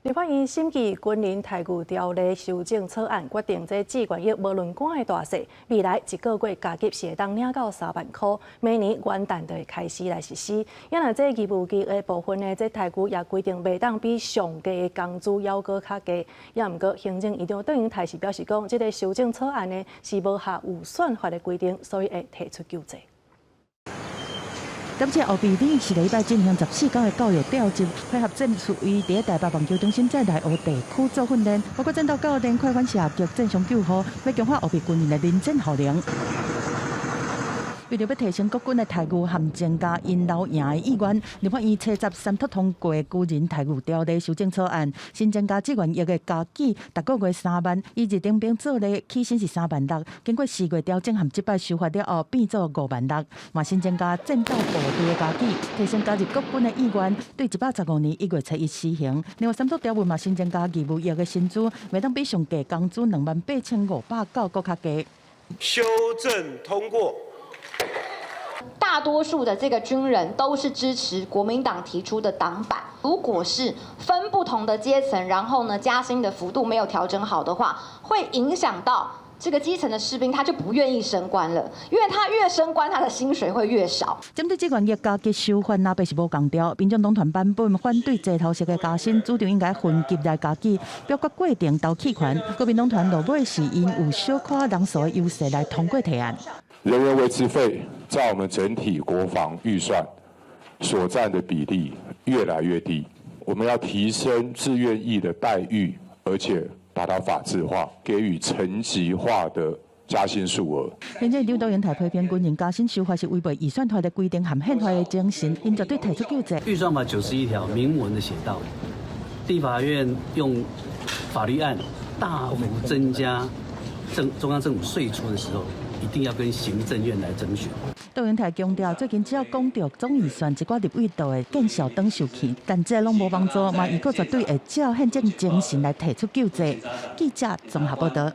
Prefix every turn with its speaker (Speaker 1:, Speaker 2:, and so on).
Speaker 1: 立法院審議軍人待遇條例修正草案，決定這志願役無論官的大細，未來一個月加給是會當領到3萬箍，明年元旦就會開始來實施。啊若這義務役的部分呢，這待遇也規定袂當比上低的工資猶閣較低。也毋過行政院長卓榮泰是表示講，這个修正草案呢是無合預算法的規定，所以會提出救濟。
Speaker 2: 感謝後備旅上禮拜進行14天的教育調集，配合戰術位佇台北網球中心在內湖地區做訓練，包括戰鬥教練、快反射擊、戰傷救護，欲強化後備軍人的臨戰效能。為著欲提升國軍的待遇和增加𪜶留營的意願，立法院初十三讀通過軍人待遇條例修正草案，新增加志願役的加給，逐個月3萬，以二等兵做例，起薪是3萬6，經過4月調整和這擺修法了後，變做5萬6，嘛新增加戰鬥部隊的加給，提升加入國軍的意願，對115年1月初一施行。另外三讀條文嘛新增加義務役的薪資，袂當比上低工資28,509閣較低。
Speaker 3: 修正通過。
Speaker 4: 大多數的這個軍人都是支持國民黨提出的擋板。如果是分不同的階層，然後呢加薪的幅度沒有調整好的話，會影響到這個基層的士兵，他就不願意升官了，因為他越升官，他的薪水會越少。
Speaker 2: 針對志願役加給修法，那邊是無仝調，民眾黨團版本反對齊頭式的加薪，主張應該分級來加給，表決過程投棄權。國民黨團落尾是因有小可人數的優勢來通過提案。
Speaker 5: 人員維持費在我們整體國防預算所佔的比例越來越低，我們要提升志願役的待遇，而且把它法制化，給予層級化的加薪數額。
Speaker 2: 行政院長卓榮泰批評軍人加薪修法是違背預算法的規定和憲法的精神，𪜶絕對提出救濟。
Speaker 6: 預算法91條明文的寫到，立法院用法律案大幅增加中央政府歲出的時候，一定要跟行政院來徵詢。
Speaker 2: 卓榮泰強調，最近只要講著總預算，一寡立委就會見笑轉受氣，但這攏無幫助，嘛預告絕對會照憲政精神來提出救濟。記者綜合報道。